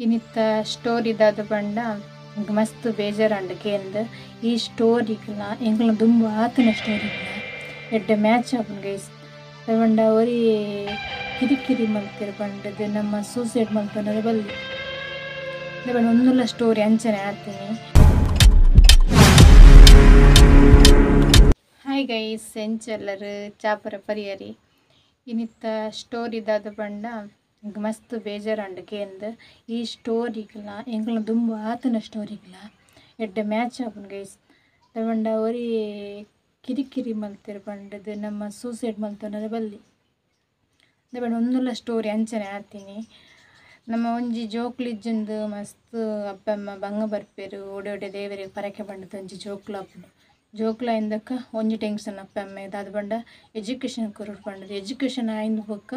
ಇನಿತ್ತ story ದಾದ ಪಂಡ ಮಸ್ತ್ ಬೇಜಾರಾಂಡ್ ಕೇಂದ್ ಈ ಸ್ಟೋರಿಗ್ಲ ಎಂಕಲ್ನ ದುಂಬು ಆತಿನ ಸ್ಟೋರಿಗ್ಲ ಎಡ್ಡೆ ಮ್ಯಾಚ್ ಆಪುಂಡು ಗೈಸ್. ಪಂಡ ಒರಿ ಕಿರಿಕಿರಿ ಮಲ್ತೆರ್ ಪಂಡದ್ ನಮ್ಮ ಸೂಸೈಡ್ ಮಲ್ತೊನರೆ ಬಲ್ಲಿ ಪಂಡ ಒಂದುಲ ಸ್ಟೋರಿ ಅಂಚನೆ ಆತಿನಿ. ಹಾಯ್ ಗೈಸ್, ಎಂಚೆಲ್ಲರ್ ಚಾಪರ ಪರಿಯರಿ. ಇನಿತ್ತ ಸ್ಟೋರಿ ದಾದ ಪಂಡ ಮಸ್ತ್ ಬೇಜಾರಾಂಡ್ ಕೇಂದ್ ಈ ಸ್ಟೋರಿಗ್ಲ ಎಂಕಲ್ನ ದುಂಬು ಆತಿನ ಸ್ಟೋರಿಗ್ಲ ಎಡ್ಡೆ ಮ್ಯಾಚ್ ಆಪುಂಡು ಗೈಸ್. ಪಂಡ ಒರಿ ಕಿರಿಕಿರಿ ಮಲ್ತೆರ್ ಪಂಡದ್ ನಮ್ಮ ಸೂಸೈಡ್ ಮಲ್ತೊನರೆ ಬಲ್ಲಿ ಪಂಡ ಒಂದುಲ ಸ್ಟೋರಿ ಅಂಚನೆ ಆತಿನಿ. ನಮ್ಮ ಒಂಜಿ ಜೋಕುಲು ಇಜ್ಜಂದು ಮಸ್ತ್ ಅಪ್ಪೆಮ್ಮ ಬಂಗ ಬರ್ಪೆರ್ ಓಡೆ ಓಡೆ ದೇವೆರೆಗ್ ಪರಕೆ ಪಂಡದ್ ಒಂಜಿ ಜೋಕುಲು ಆಪುಂಡು. ಜೋಕುಲು ಆಯಿಂದಕ್ಕ ಒಂಜಿ ಟೆನ್ಷನ್ ಅಪ್ಪೆಮ್ಮ ದಾದ ಪಂಡ ಎಜುಕೇಷನ್ ಕೊರೊಡು ಪಂಡದ್ ಎಜುಕೇಷನ್ ಆಯಿಂದ್ ಬೊಕ್ಕ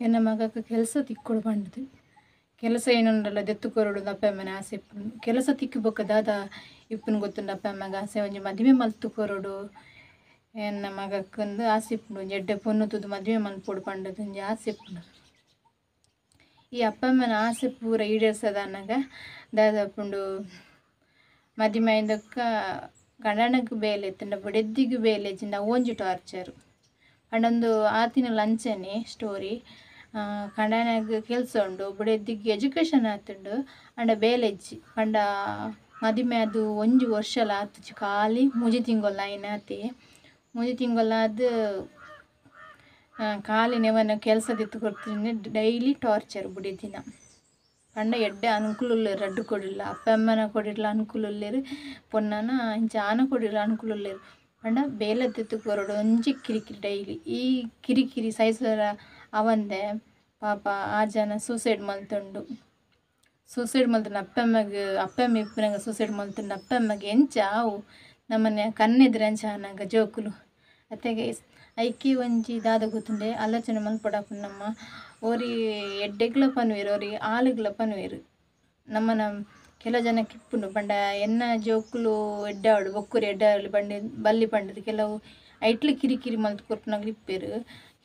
ಎನ್ನ ಮಗಕ್ ಕೆಲಸ ತಿಕ್ಕೊಡು ಪಂಡದ್ ಕೆಲಸ ಏನುಂಡಲ ದೆತ್ತು ಕೊರೊಡು ಅಪ್ಪೆಮ್ಮನ ಆಸೆ ಇಪ್ಪುಂಡು. ಕೆಲಸ ತಿಕ್ಕಿ ಬೊಕ್ಕ ದಾದ ಇಪ್ಪುನು ಗೊತ್ತುಂಡು ಅಪ್ಪೆಮ್ಮಗ್ ಆಸೆ ಒಂಜಿ ಮದಿಮೆ ಮಲ್ತ್ ಕೊರೊಡು ಎನ್ನ ಮಗಕ್ ಇಂದ್ ಆಸೆ ಇಪ್ಪುಂಡು. ಒಂಜಿ ಎಡ್ಡೆ ಪೊಣ್ಣು ತೂದು ಮದಿಮೆ ಮಲ್ಪೊಡು ಪಂಡದ್ ಒಂಜಿ ಆಸೆ ಇಪ್ಪುಂಡು. ಈ ಅಪ್ಪೆಮ್ಮನ ಆಸೆ ಪೂರ ಈಡೇರ್ಸದಾನಗ ದಾದ ಆಪುಂಡು ಮದಿಮೆ ಆಯಿಂದಕ್ಕ ಗಂಡನಗ್ ಬೇಲೆ ಇತ್ತುಂಡ ಬೊಡೆದ್ದಿಗ್ ಬೇಲೆ ಇಜ್ಜಿಂಡ ಒಂಜಿ ಟಾರ್ಚರ್ ಪಂಡೊಂದು ಆತಿನ ಲಂಚನೆ ಸ್ಟೋರಿ. ಗಂಡನಗ್ ಕೆಲಸ ಉಂಡು, ಬೊಡೆದ್ದಿಗ್ ಎಜುಕೇಷನ್ ಆತುಂಡು ಆಂಡ ಬೇಲೆ ಇಜ್ಜಿ. ಪಂಡ ಮದಿಮೆ ಆದ್ ಒಂಜಿ ವರ್ಷಲ ಆತುಜಿ, ಖಾಲಿ ಮೂಜಿ ತಿಂಗೊಲ್ ಆಯಿನಾತೆ. ಮೂಜಿ ತಿಂಗೊಲಾದ್ ಖಾಲಿ ನೆವನ ಕೆಲಸ ದೆತ್ತ್ ಕೊರ್ತಿನಿ ಡೈಲಿ ಟಾರ್ಚರ್ ಬೊಡೆದಿನ. ಪಂಡ ಎಡ್ಡೆ ಅನುಕೂಲ ಉಲ್ಲೆರ್ ರಡ್ಡ್ ಕೊಡಿಲ್ಲ ಅಪ್ಪೆಮ್ಮನ ಕೊಡಿರ್ಲ ಅನುಕೂಲ ಉಲ್ಲೆರ್, ಪೊನ್ನನ ಇಂಚ ಆನ ಕೊಡಿರ್ಲ ಅನುಕೂಲ ಉಲ್ಲೆರ್. ಪಂಡ ಬೇಲೆ ದೆತ್ತ್ ಕೊರೊಡು ಒಂಜಿ ಕಿರಿಕಿರಿ ಡೈಲಿ. ಈ ಕಿರಿಕಿರಿ ಸೈಸರ ಅವಂದೆ ಪಾಪ ಆ ಜನ ಸೂಸೈಡ್ ಮಲ್ತುಂಡು. ಸೂಸೈಡ್ ಮಲ್ತುಂಡು ಅಪ್ಪೆಮ್ಮಗ್ ಅಪ್ಪೆಮ್ಮ ಇಪ್ಪುನಗ ಸೂಸೈಡ್ ಮಲ್ತುಂಡು ಅಪ್ಪೆಮ್ಮಗ್ ಎಂಚ ಆವು ನಮ್ಮನೆ ಕಣ್ಣೆದುರು ಅಂಚ ಆನಗ ಜೋಕುಲು ಅತ್ತೆಗೆ ಐಕೆ ಒಂಜಿ ದಾದ ಗೊತ್ತುಂಡೆ ಆಲೋಚನೆ ಮಲ್ಪೊಡಾಪುಂಡು. ನಮ್ಮ ಒರಿ ಎಡ್ಡೆಗ್ಲ ಪನುವೆರ್ ಒರಿ ಆಲುಗ್ಲ ಪನುವೆರ್. ನಮ್ಮನ ಕೆಲ ಜನಕ್ಕೆ ಇಪ್ಪುಂಡು ಪಂಡ ಎನ್ನ ಜೋಕುಲು ಎಡ್ಡೆ ಆವಡ್ ಬೊಕ್ಕೊರಿ ಎಡ್ಡೆ ಆವಡ್ ಪಂಡ ಬಲ್ಲಿ ಪಂಡದ್ ಕೆಲವು ಐಟ್ಲ ಕಿರಿಕಿರಿ ಮಲ್ತ್ ಕೊರ್ಪುನಗುಲು ಇಪ್ಪೆರ್.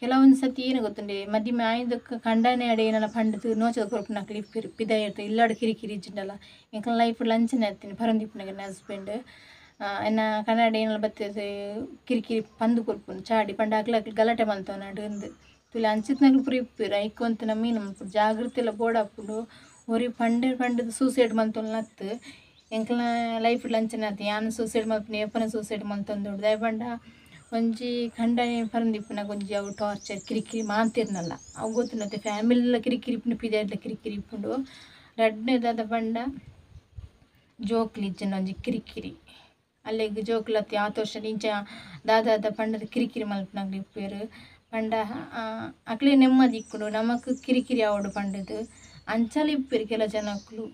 ಕೆಲವೊಂದು ಸತಿ ಏನು ಗೊತ್ತುಂಡೆ ಮದಿಮೆ ಆಯಿಂದಕ್ಕ ಕಂಡನೆ ಅಡೆ ಏನಲ ಪಂಡದ್ ನೋಚದ ಕೊರ್ಪುನಕುಲು ಇಪ್ಪೆರ್. ಪಿದಯಿರ್ದ್ ಇಲ್ಲಡ್ ಕಿರಿಕಿರಿ ಇಜ್ಜಿಂಡಲ ಎಂಕಲ್ನ ಲೈಫ್ ಅಂಚನೆ ಆತಿನಿ ಪರೊಂದಿಪ್ಪುನಗ ಎನ್ನ ಹಸ್ಬೆಂಡ್ ಎನ್ನ ಕನ್ನಡ ಏನಲ ಬತ್ತದ್ ಕಿರಿಕಿರಿ ಪಂದು ಕೊರ್ಪುನು ಚಾಡಿ ಪಂಡ ಅಕ್ಲ ಅಕ್ಲು ಗಲಾಟೆ ಮಲ್ತೊನಡ್ ಇಂದ್ ತುಲೆ ಅಂಚಿತ್ನಕುಲು ಪೂರ ಇಪ್ಪೆರ್. ಐಕ್ ಒಂತೆ ನಮ ಮೀನ್ ಮಲ್ಪೊಡು ಜಾಗ್ರತೆ ಲ ಬೋಡಾಪುಂಡು. ಒರಿ ಪಂಡೆರ್ ಪಂಡದ್ ಸೂಸೈಡ್ ಮಲ್ತೊನ್ನತ್ ಎಂಕಲ್ನ ಲೈಫ್ ಅಂಚನೆ ಆತು. ಯಾನ್ ಸೂಸೈಡ್ ಮಲ್ಪುನಿ ಏಪನ ಸೂಸೈಡ್ ಮಲ್ತೊಂದುಂಡು. ದಾಯೆ ಪಂಡ ಒಂಜಿ ಕಂಡನೆ ಪರೊಂದಿಪ್ಪುನಗ ಒಂಜಿ ಅವು ಟಾರ್ಚರ್ ಕಿರಿಕಿರಿ ಮಾಂತಿರ್ನಲ್ಲ ಅವು ಗೊತ್ತುಂಡತ್ತೆ ಫ್ಯಾಮಿಲಿಲ ಕಿರಿಕಿರಿ ಇಪ್ಪುಂಡು ಪಿದಯಿಡ್ಲ ಕಿರಿಕಿರಿ ಇಪ್ಪುಂಡು. ರಡ್ಡನೇ ದಾದ ಪಂಡ ಜೋಕುಲು ಇಜ್ಜಿಂಡ ಒಂಜಿ ಕಿರಿಕಿರಿ ಅಲ್ಲೆಗ್ ಜೋಕುಲತ್ತಿ ಆತ್ ವರ್ಷ ಇಂಚ ದಾದ ಪಂಡದ್ ಕಿರಿಕಿರಿ ಮಲ್ಪುನಕುಲು ಇಪ್ಪೆರ್. ಪಂಡ ಅಕ್ಲೆ ನೆಮ್ಮದಿ ಇಕ್ಕುಂಡು ನಮಕ್ ಕಿರಿಕಿರಿ ಆವೊಡು ಪಂಡದ್ ಅಂಚಲ ಇಪ್ಪೆರ್ ಕೆಲ ಜನಕ್ಕುಲು.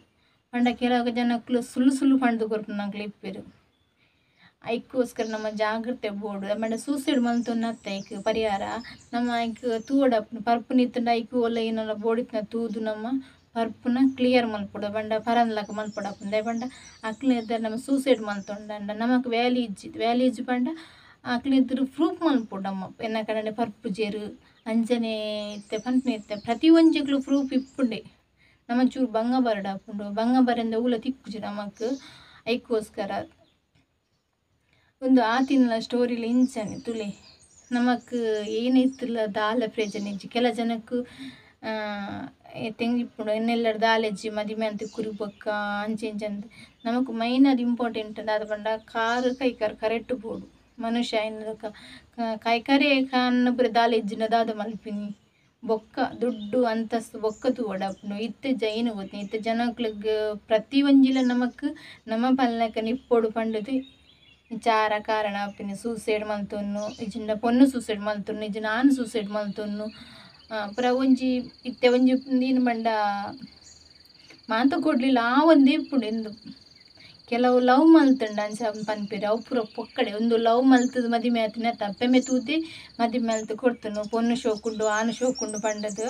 ಪಂಡ ಕೆಲವು ಜನಕ್ಕುಲು ಸುಳ್ಳು ಸುಳ್ಳು ಪಂಡ್ದ್ ಕೊರ್ಪುನಕುಲು ಇಪ್ಪೆರ್. ಐಕ್ಕೋಸ್ಕರ ನಮ್ಮ ಜಾಗ್ರತೆ ಬೋಡು. ಪಂಡ ಸೂಸೈಡ್ ಮಲ್ತೊನ್ನತ್ತೆ ಐಕ್ ಪರಿಹಾರ ನಮ್ಮ ಐಕ್ ತೂವೊಡಾಪುಂಡು. ಪರ್ಪುನ ಇತ್ತುಂಡ ಐಕ್ ಓಲ ಏನಲ ಬೋಡಿತ್ತಿನ ತೂದು ನಮ್ಮ ಪರ್ಪುನ ಕ್ಲಿಯರ್ ಮಲ್ಪೊಡು. ಪಂಡ ಪರಂದ್ಲಕ ಮಲ್ಪೊಡಾಪುಂಡು. ದಾಯೆ ಪಂಡ ಅಕ್ಲ್ನ ಎದುರು ನಮ್ಮ ಸೂಸೈಡ್ ಮಲ್ತೊಂಡಂಡ ನಮಕ್ ವ್ಯಾಲ್ಯೂ ಇಜ್ಜಿ. ವ್ಯಾಲ್ಯೂ ಇಜ್ಜಿ ಪಂಡ ಅಕ್ಲ್ನ ಎದುರು ಪ್ರೂಫ್ ಮಲ್ಪೊಡು ನಮ್ಮ ಎನ್ನ ಕಡೆ ಪರ್ಪುಜೆರ್ ಅಂಚನೆ ಇತ್ತೆ ಪನ್ಪಿನ ಇತ್ತೆ ಪ್ರತಿ ಒಂಜಿಗ್ಲು ಪ್ರೂಫ್ ಇಪ್ಪುಂಡೆ. ನಮ್ಮ ಚೂರು ಬಂಗ ಬರಡಾಪುಂಡು. ಬಂಗ ಬರಂದೆ ಒವ್ಲ ತಿಕ್ಕುಜಿ ನಮಕ್. ಐಕ್ಕೋಸ್ಕರ ಉಂದು ಆತಿನ ಸ್ಟೋರಿಲ ಇಂಚನೆ ತುಲೆ ನಮಕ್ ಏನಿತ್ತುಲ ದಾಲ ಪ್ರಯೋಜನ ಇಜ್ಜಿ. ಕೆಲ ಜನಕ್ ತೆಂಗಿಪ್ಪುಂಡು ಎನ್ನೆಲ್ಲಡ್ ದಾಲ ಇಜ್ಜಿ ಮದಿಮೆ ಅಂತ್ ಕುರಿ ಬೊಕ್ಕ ಅಂಚೆ ಇಂಚ ಅಂದ್. ನಮಕ್ ಮೈನ್ ಆದ್ ಇಂಪಾರ್ಟೆಂಟ್ ದಾದ ಪಂಡ ಕಾರ್ ಕೈಕಾರ್ ಕರೆಕ್ಟ್ ಬೋಡು. ಮನುಷ್ಯ ಆಯಿನ ಕೈಕಾರೇ ಕಣ್ಣು ಪೂರ ದಾಲ ಇಜ್ಜಿಂಡ ದಾದ ಮಲ್ಪಿನಿ ಬೊಕ್ಕ ದುಡ್ಡು ಅಂತಸ್ತು ಬೊಕ್ಕ ತೂವೊಡಾಪುಂಡು. ಇತ್ತೆ ಜೈನ ಗೊತ್ತಿನಿ ಇತ್ತೆ ಜನಕ್ಲೆಗ್ ಪ್ರತಿ ಒಂಜಿಲ ನಮಕ್ ನಮ ಪನ್ಲಕ ಇಪ್ಪೊಡು ಪಂಡದ್ ಚಾರ ಕಾರಣ ಆಪಿನಿ. ಸೂಸೈಡ್ ಮಲ್ತೊನ್ನು ಇಜ್ಜಿಂಡ ಪೊಣ್ಣು ಸೂಸೈಡ್ ಮಲ್ತೊನ್ನು ಇಜ್ಜಿಂಡ ಆಣ್ ಸೂಸೈಡ್ ಮಲ್ತೊನ್ನು ಪೂರ ಒಂಜಿ ಇತ್ತೆ ಒಂಜಿ ಏನು ಪಂಡ ಮಾತ ಕೊಡ್ಲಿಲ್ಲ ಆವೊಂದೇ ಇಪ್ಪುಂಡು ಇಂದು. ಕೆಲವು ಲವ್ ಮಲ್ತುಂಡ ಅಂಚ ಪನ್ಪೆರ್ ಅವು ಪೂರ ಪೊಕ್ಕಡೆ ಉಂದು ಲವ್ ಮಲ್ತುದು ಮದಿಮೆ ಆತಿನ ಅಪ್ಪೆಮ್ಮೆ ತೂತೆ ಮದಿಮೆ ಮಲ್ತ್ ಕೊರ್ತುನು ಪೊಣ್ಣು ಶೋಕುಂಡು ಆಣ್ ಶೋಕುಂಡು ಪಂಡದ್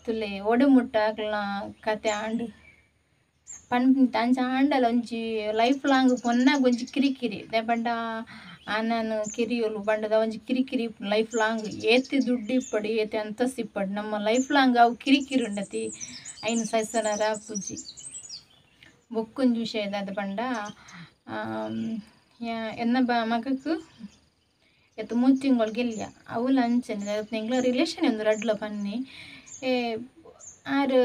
ತುಲೆ ಓಡೆ ಮುಟ್ಟ ಅಕ್ಲ್ನ ಕತೆ ಆಂಡ್ ಪನ್ಪಿನ ಅಂಚ ಆಂಡಲ ಒಂಜಿ ಲೈಫ್ ಲಾಂಗ್ ಪೊನ್ನಾಗ್ ಒಂಜಿ ಕಿರಿಕಿರಿ. ದಾಯೆ ಪಂಡ ಆನನ್ ಕಿರಿಯೋಲು ಪಂಡದ ಒಂಜಿ ಕಿರಿಕಿರಿ ಲೈಫ್ ಲಾಂಗ್ ಏತ್ ದುಡ್ಡು ಇಪ್ಪಡ್ ಏತ್ ಅಂತಸ್ತು ಇಪ್ಪಡ್ ನಮ್ಮ ಲೈಫ್ ಲಾಂಗ್ ಅವು ಕಿರಿಕಿರಿ ಉಂಡತಿ ಐನ್ ಸೈಸನರ ಆಪುಜಿ. ಬೊಕ್ಕೊಂಜಿ ವಿಷಯ ದಾದ ಪಂಡ ಎನ್ನ ಮಗಕ್ ಎತ್ತು 3 ತಿಂಗಳು ಗೆಲ್ಯ ಅವುಲ ಅಂಚನೆ ಎಂಕ್ಲ ರಿಲೇಷನ್ ಒಂದು ರಡ್ಲ ಪನ್ನಿ ಆರು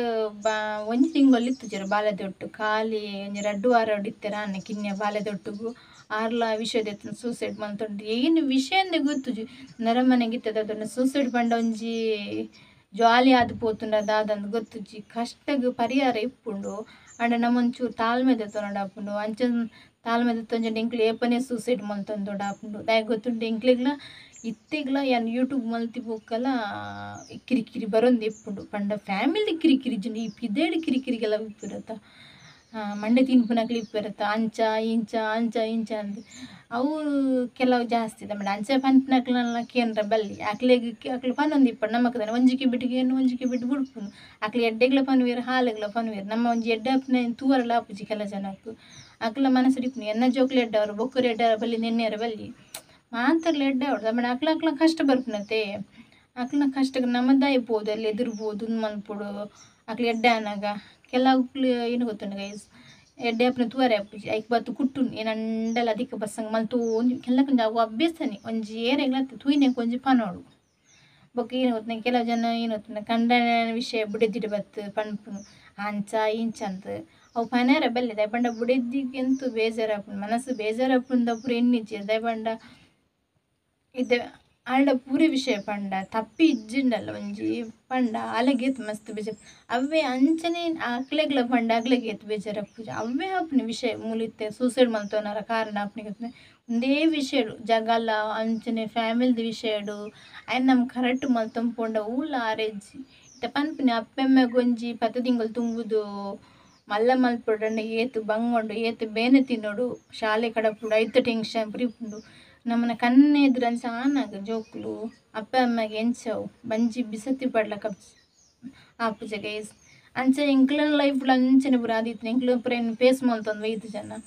ಒಂಜಿ ತಿಂಗಳು ಇತ್ತುಜೆರ್ ಬಾಲೆದೊಟ್ಟು ಖಾಲಿ ಒಂಜಿ 2 ವಾರ ಇತ್ತೆರ್ ಆನೆ ಕಿನ್ಯ ಬಾಲೆದೊಟ್ಟುಗು ಆರ್ಲ ವಿಷಯದ ಸೂಸೈಡ್ ಮಲ್ತೊಂಡು ಏನು ವಿಷಯ ಅಂದೆ ಗೊತ್ತುಜಿ ನರಮನೆಗೆ ಇತ್ತದ ಅದನ್ನು ಸೂಸೈಡ್ ಪಂಡ ಒಂಜಿ ಜಾಲಿ ಆದ್ ಪೋತುಂಡ ದಾದಂದ್ ಗೊತ್ತುಜಿ ಕಷ್ಟಗ್ ಪರಿಹಾರ ಇಪ್ಪುಂಡು ಆಂಡ ನಮೊಂಚೂರು ತಾಳ್ಮೆ ದೆತ್ತೊನೊಡಾಪುಂಡು ಅಂಚ ತಾಳ್ಮೆ ದೆತ್ತೊಂಜೆಂಡ ಎಂಕ್ಲು ಏಪನೆ ಸೂಸೈಡ್ ಮಲ್ತೊಂದೊಡಾಪುಂಡು ದಾಯೆ ಗೊತ್ತುಂಡು ಎಂಕ್ಲೆಗ್ಲ ಇತ್ತೆಗ್ಲ ಯಾನ್ ಯೂಟ್ಯೂಬ್ ಮಲ್ತಿ ಬೊಕ್ಕಲ ಕಿರಿಕಿರಿ ಬರೊಂದು ಇಪ್ಪುಂಡು ಪಂಡ ಫ್ಯಾಮಿಲಿ ಕಿರಿಕಿರಿ ಇಜ್ಜಿಂಡ ಈ ಪಿದೇಡ್ ಕಿರಿಕಿರಿಗೆಲ್ಲ ಇಪ್ಪುರತ್ತ ಮಂಡೆ ತಿನ್ಪುನಕ್ಲು ಇಪ್ಪುರತ್ತ ಅಂಚ ಇಂಚ ಅಂಚ ಇಂಚ ಅಂದ್ ಅವು ಕೆಲವು ಜಾಸ್ತಿ ನಮ್ಮ ಅಂಚ ಪನ್ಪುನಕ್ಲೆನ ಕೇನ್ರ ಬಲ್ಲಿ ಅಕ್ಲೆಗ್ ಅಕ್ಲು ಪನೊಂದು ಇಪ್ಪಡು ನಮಕ್ ದಾನೆ ಒಂಜಿ ಬಿಟ್ಟು ಕೇನು ಒಂಜಿ ಬಿಟ್ಟು ಬುಡ್ಪುನು ಅಕ್ಲು ಎಡ್ಡೆಗ್ಲ ಪನ್ವೆರ್ ಹಾಲೆಗ್ಲ ಪನ್ವೆರ್ ನಮ್ಮ ಒಂಜಿ ಎಡ್ಡೆ ಆಪುನ ತೂವರೆಲ ಆಪುಜಿ ಕೆಲ ಜನಕ್ ಅಕ್ಲ ಮನಸ್ಸುಡು ಇಪ್ಪುನು ಎನ್ನ ಜೋಕ್ಲು ಎಡ್ಡವರು ಬೊಕ್ಕರು ಎಡ್ಡಾರ ಬಲ್ಲಿ ನೆನ್ನೆರ ಬಲ್ಲಿ ಮಾತೆರ್ಲ ಎಡ್ಡೆ ಆವೊಡು ನಮ್ಮ ಅಕ್ಲ ಅಕ್ಲ ಕಷ್ಟ ಬರ್ಪುನತೆ ಅಕ್ಲನ ಕಷ್ಟಕ್ಕೆ ನಮ್ಮದಾಯಿ ಪೋದು ಅಲ್ಲಿ ಎದುರ್ಬೋದು ಉಂದು ಮಲ್ಪೊಡು ಅಕ್ಲು ಎಡ್ಡೆ ಆನಗ ಕೆಲವು ಏನು ಗೊತ್ತುಂಡು ಗೈಸ್ ಎಡ್ಡೆ ಆಪುನ ತೂವರೆ ಆಪುಜಿ ಐಕ್ ಬತ್ತು ಕುಟ್ಟುನು ಏನಂಡಲ ಅಧಿಕ ಬಸ್ಸಂಗ್ ಮಲ್ತೊಂದು ಕೆಲಕೊಂಜಿ ಅವು ಅಭ್ಯಾಸನೆ ಒಂಜಿ ಏರೆಗ್ಲ ತೂಯಿನೆಕ್ ಒಂಜಿ ಪನೊಡು ಬೊಕ್ಕ ಏನು ಗೊತ್ತುಂಡು ಕೆಲವು ಜನ ಏನು ಗೊತ್ತುಂಡು ಕಂಡನ ವಿಷಯ ಬುಡೆದಿಡ್ ಬತ್ತು ಪನ್ಪುನು ಅಂಚ ಇಂಚ ಅಂದ್ ಅವು ಪನೆರೆ ಬಲ್ಲಿ ದಾಯೆ ಪಂಡ ಬುಡೆದಿಗ್ ಎಂತು ಬೇಜಾರಾಪುಂಡು ಮನಸ್ಸು ಬೇಜಾರಾಪುಂಡು ಪೂರ ಎನ್ನಿಜ್ಜೆರ್ ದಾಯೆ ಪಂಡ ಇತ್ತೆ ಆಂಡ ಪೂರಿ ವಿಷಯ ಪಂಡ ತಪ್ಪಿ ಇಜ್ಜಿಂಡಲ್ಲ ಒಂಜಿ ಪಂಡ ಅಲೆಗೇತ್ ಮಸ್ತ್ ಬೇಜಾರು ಅವೇ ಅಂಚನೆ ಅಕ್ಲೆಗ್ಲ ಪಂಡ ಅಕ್ಲೆಗೇತ್ ಬೇಜಾರಾಪುಜಿ ಅವೇ ಆಪುನಿ ವಿಷಯ ಮೂಲಿತ್ತೆ ಸೂಸೈಡ್ ಮಲ್ತೊನರ ಕಾರಣ ಆಪುನಿ ಒಂದೇ ವಿಷಯಡು ಜಗಳ ಅಂಚನೆ ಫ್ಯಾಮಿಲಿದ ವಿಷಯಡು ಐನ್ ನಮ್ ಕರೆಕ್ಟ್ ಮಲ್ತೊಂದು ಪೋಂಡ ಊಲ ಆರೆಜ್ಜಿ ಇತ್ತೆ ಪನ್ಪಿನಿ ಅಪ್ಪೆಮ್ಮೆಗ್ ಒಂಜಿ 10 ತಿಂಗಳು ತುಂಬುದು ಮಲ್ಲ ಮಲ್ಪೊಡಂಡ ಏತ್ ಬಂಗುಂಡು ಏತ್ ಬೇನೆ ತಿನ್ನೊಡು ಶಾಲೆ ಕಡಪುಡು ಐತ ಟೆನ್ಷನ್ ಪೂರ ಇಪ್ಪುಂಡು ನಮ್ಮನ ಕಣ್ಣು ಎದುರು ಅಂಚ ಆನಗ ಜೋಕುಲು ಅಪ್ಪ ಅಮ್ಮಗೆ ಎಂಚವು ಬಂಜಿ ಬಿಸತ್ತಿ ಪಡ್ಲಕ ಆಪುಜ ಗೈಸ್ ಅಂಚ ಎಂಕ್ಲೆನ ಲೈಫ್ಲ ಅಂಚನೆ ಪೂರ ಆದಿತ್ತಿನ ಎಂಕ್ಲು ಪೂರ ಏನ್ ಫೇಸ್ ಮಲ್ತೊಂದು ಒಯ್ತು ಜನ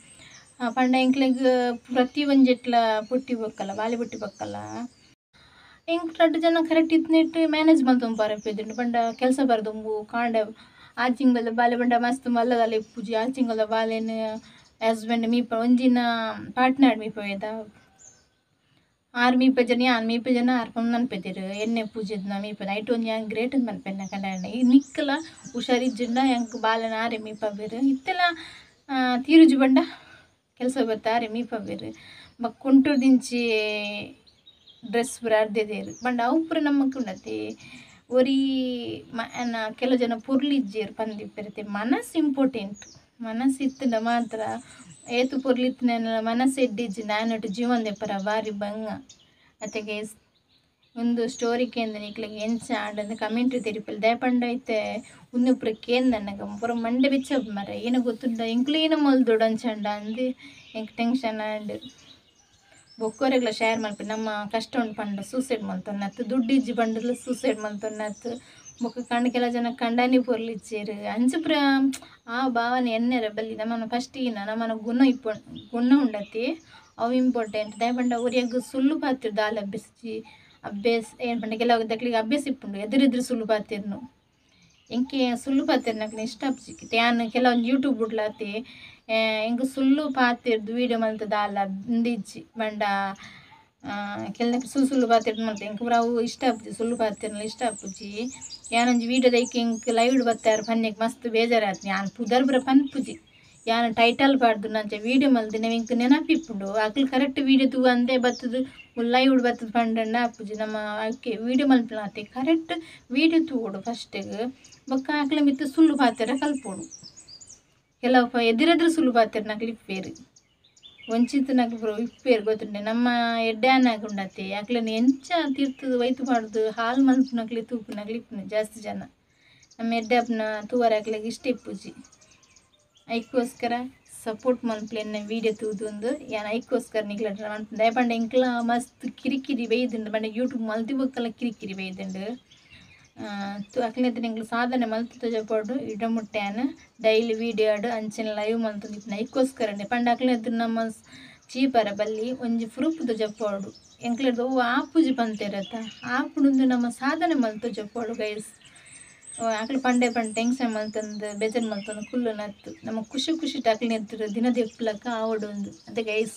ಪಂಡ ಎಂಕ್ಲೆಗ್ ಪ್ರತಿ ಒಂಜೆಟ್ಲ ಪುಟ್ಟಿ ಬೊಕ್ಕಲ ಬಾಲೆ ಪುಟ್ಟಿ ಬೊಕ್ಕಲ ಎಂಕ್ ರಡ್ಡ್ ಜನ ಕರೆಕ್ಟ್ ಇತ್ತಿನೆಟ್ ಮ್ಯಾನೇಜ್ ಮಲ್ತೊಂದು ಪರಪೆದುಂಡು ಪಂಡ ಕೆಲಸ ಬರದುಂಬು ಕಾಂಡ ಆ ತಿಂಗಲ್ದ ಬಾಲೆ ಪಂಡ ಮಸ್ತ್ ಮಲ್ಲದಲ್ಲ ಇಪ್ಪುಜಿ ಆ ತಿಂಗಲ್ದ ಬಾಲೆನ್ ಹಸ್ಬೆಂಡ್ ಮೀಪ ಒಂಜಿನ ಪಾರ್ಟ್ನರ್ ಮೀಪವೇದ ಆರ್ ಮೀಪಜನ ಯಾನ್ ಮೀಪಜನ ಆರ್ ಪನ್ಪೆದೆರ್ ಎಣ್ಣೆ ಪೂಜೆದ್ನ ಮೀಪನ ಐಟ್ ಒಂಜಿ ಯಾನ್ ಗ್ರೇಟ್ ಅಂದ್ ಪನ್ಪೆನ ಕಂಡನೆ ಈ ನಿಕ್ಕಲ ಹುಷಾರಿಜ್ಜಿಂಡ ಎಂಕ್ ಬಾಲೆನ ಆರೆ ಮೀಪವೆರ್ ಇತ್ತೆಲ ತೀರುಜಿ ಪಂಡ ಕೆಲಸ ಬತ್ತ ಆರೆ ಮೀಪವೆರ್ ಬೊಕ್ಕ ಕುಂಟುರ್ದಿಂಚಿ ಡ್ರೆಸ್ ಪೂರ ಅರ್ದೆದೆರ್ ಪಂಡ ಅವು ಪೂರ ನಮಕ್ ಉಂಡತೆ ಒರಿ ಕೆಲವು ಜನ ಪೊರ್ಲು ಇಜ್ಜೆರ್ ಪಂದಿಪ್ಪೆರ್ ಮನಸ್ಸು ಇಂಪಾರ್ಟೆಂಟ್ ಮನಸ್ಸು ಇತ್ತುಂಡ ಮಾತ್ರ ಏತು ಪೊರ್ಲು ಇತ್ತಿನ ಮನಸ್ಸು ಎಡ್ಡೆ ಇಜ್ಜಿಂಡ ಆಯನೊಟ್ಟು ಜೀವನ ದೆಪ್ಪರ ಬಾರಿ ಬಂಗ ಅತ್ತೆ ಗೈಸ್ ಒಂದು ಸ್ಟೋರಿ ಕೇಂದ್ರ ನಿಕ್ಲೆಗ್ ಎಂಚ ಆಂಡ್ ಕಮೆಂಟ್ ತೆರಿಪಲೆ ದಾಯೆ ಪಂಡ ಇತ್ತೆ ಉಂದು ಪೂರ ಕೇಂದನಗ ಪೂರ ಮಂಡೆ ಬೆಚ್ಚ ಮಾರ್ರೆ ಏನ ಗೊತ್ತುಂಡ ಎಂಕ್ಲು ಏನ ಮಲ್ದೊಡು ಅಂಚಂಡ ಅಂದ್ ಎಂಕ್ ಟೆನ್ಷನ್ ಆಂಡ್ ಬೊಕ್ಕೊರೆಗ್ಲ ಶೇರ್ ಮಲ್ಪಿ ನಮ್ಮ ಕಷ್ಟ ಉಂಡು ಪಂಡ ಸೂಸೈಡ್ ಮಲ್ತೊನ್ನತ್ತು ದುಡ್ಡು ಇಜ್ಜಿ ಪಂಡಲ ಸೂಸೈಡ್ ಮಲ್ತೊನ್ನತ್ತು ಬೊಕ್ಕ ಕಂಡ ಕೆಲ ಜನ ಕಂಡನಿ ಪೊರ್ಲು ಇಜ್ಜೆರ್ ಅಂಚ ಪೂರ ಆ ಭಾವನೆ ಎನ್ನೆರೆ ಬಲ್ಲಿ ನಮನ ಫಸ್ಟ್ ಈನ ನಮನ ಗುಣ ಇಪ್ಪು ಗುಣ ಉಂಡತಿ ಅವು ಇಂಪಾರ್ಟೆಂಟ್ ದಾಯೆ ಪಂಡ ಒರಿಯಗ್ ಸುಳ್ಳು ಪಾತೆರ್ ದಾಲ ಅಭ್ಯಾಸ ಅಭ್ಯಾಸ ಏನು ಪಂಡ ಕೆಲವು ದಕ್ಲಿಗ್ ಅಭ್ಯಾಸ ಇಪ್ಪುಂಡು ಎದುರೆದುರು ಸುಳ್ಳು ಪಾತೆರ್ನು ಎಂಕೆ ಸುಳ್ಳು ಪಾತೆರ್ನಕ್ಲೆನ ಇಷ್ಟ ಆಪುಜಿ ಯಾನ್ ಕೆಲವೊಂಜಿ ಯೂಟ್ಯೂಬ್ ಬುಡ್ಲಾತಿ ಎಂಕ್ ಸುಳ್ಳು ಪಾತೆರ್ದು ವೀಡಿಯೋ ಮಲ್ತ್ ದಾಲ ಉಂದು ಇಜ್ಜಿ ಪಂಡ ಕೆಲನಕ್ಲು ಸುಳ್ಳು ಸುಳ್ಳು ಪಾತೆರ್ದು ಮಲ್ತೆ ಎಂಕ್ ಪೂರ ಅವು ಇಷ್ಟ ಆಪುಜಿ ಸುಳ್ಳು ಪಾತೆರ್ನ ಇಷ್ಟ ಆಪುಜಿ ಯಾನೊಂಜಿ ವೀಡಿಯೋದ ಐಕ್ ಎಂಕ್ ಲೈವ್ ಬತ್ತಾರ್ ಪನ್ನೆಗ್ ಮಸ್ತ್ ಬೇಜಾರಾತ್ನಿ ಯಾನ್ ಪುದರ್ ಪೂರ ಪನ್ಪುಜಿ ಯಾನ್ ಟೈಟಲ್ ಪಾಡ್ದು ಅಂಚ ವೀಡಿಯೋ ಮಲ್ದಿನ ಎಂಕ್ ನೆನಪಿಪ್ಪುಂಡು ಅಕ್ಲು ಕರೆಕ್ಟ್ ವೀಡಿಯೋ ತೂವಂದೆ ಬತ್ತುದು ಲೈವ್ ಬತ್ತುದು ಪಂಡಂಡ ಆಪುಜಿ ನಮ್ಮ ಅಕ್ಕೆ ವೀಡಿಯೋ ಮಲ್ಪುನಾತೆ ಕರೆಕ್ಟ್ ವೀಡಿಯೋ ತೂವೊಡು ಫಸ್ಟಿಗ್ ಬೊಕ್ಕ ಅಕ್ಲೆ ಮಿತ್ತ್ ಸುಳ್ಳು ಪಾತೆರ ಕಲ್ಪೊಡು ಕೆಲವು ಎದುರೆದುರು ಸುಳ್ಳು ಪಾತೆರ್ನಕ್ಲು ಇಪ್ಪೆರ್ ವಂಚಿತನಕ್ಲು ಪೂರ ಇಪ್ಪೆರ್ ಗೊತ್ತುಂಡೆ ನಮ್ಮ ಎಡ್ಡೆ ಆನಗ ಉಂಡತೆ ಅಕ್ಲೆನ್ ಎಂಚ ತಿರ್ತುದು ಒಯ್ತು ಪಾಡ್ದು ಹಾಲ್ ಮಲ್ಪುನಕ್ಲೆ ತೂಪುನಕ್ಲು ಇಪ್ಪುನು ಜಾಸ್ತಿ ಜನ ನಮ್ಮ ಎಡ್ಡೆ ಆಪುನ ತೂವರೆ ಅಕ್ಲೆಗ್ ಇಷ್ಟ ಇಪ್ಪುಜಿ ಐಕ್ಕೋಸ್ಕರ ಸಪೋರ್ಟ್ ಮಲ್ಪುಲೆ ಎನ್ನ ವೀಡಿಯೋ ತೂದು ಯಾನ್ ಐಕ್ಕೋಸ್ಕರ ನಿಕ್ಲೆಡ ಮನ್ಪುನು ದಾಯೆ ಪಂಡ ಎಂಕ್ಲ ಮಸ್ತ್ ಕಿರಿಕಿರಿ ಬೈದುಂಡು ಪಂಡ ಯೂಟ್ಯೂಬ್ ಮಲ್ತಿ ಬೊಕ್ಕಲ ಕಿರಿಕಿರಿ ಬೈದುಂಡು ಅಕ್ಲೆನ ಎಂಕ್ಲು ಸಾಧನೆ ಮಲ್ತ್ ತೋಜಪೊಡು ಇಡ ಮುಟ್ಟ ಯಾನ್ ಡೈಲಿ ವೀಡಿಯೋ ಆಡ್ ಅಂಚನೆ ಲೈವ್ ಮಲ್ತೊಂದಿಪ್ಪುನ ಐಕ್ಕೋಸ್ಕರನೆ ಪಂಡ ಅಕ್ಲೆನ ನಮ್ಮ ಚೀಪರ ಬಲ್ಲಿ ಒಂಜಿ ಪ್ರೂಫ್ ತೋಜಪೊಡು ಎಂಕ್ಲೆಡ್ದ್ ಒವು ಆಪುಜಿ ಪಂತೆರತ ಆಪುಂಡು ನಮ್ಮ ಸಾಧನೆ ಮಲ್ತ್ ತೋಜಪೊಡು ಗೈಸ್. ಅಕ್ಲು ಪಂಡೆ ಪಂಡ ಟೆನ್ಷನ್ ಮಲ್ತೊಂದು ಬೇಜಾರ್ ಮಲ್ತೊಂದು ಕುಲ್ಲುನತ್ತು. ನಮ್ಮ ಖುಷಿ ಖುಷಿ ಅಕ್ಲೆನ ಎದುರು ದಿನ ದೆಪ್ಪುಲಕ ಆವೊಡು ಉಂದು ಅತೆ ಗೈಸ್.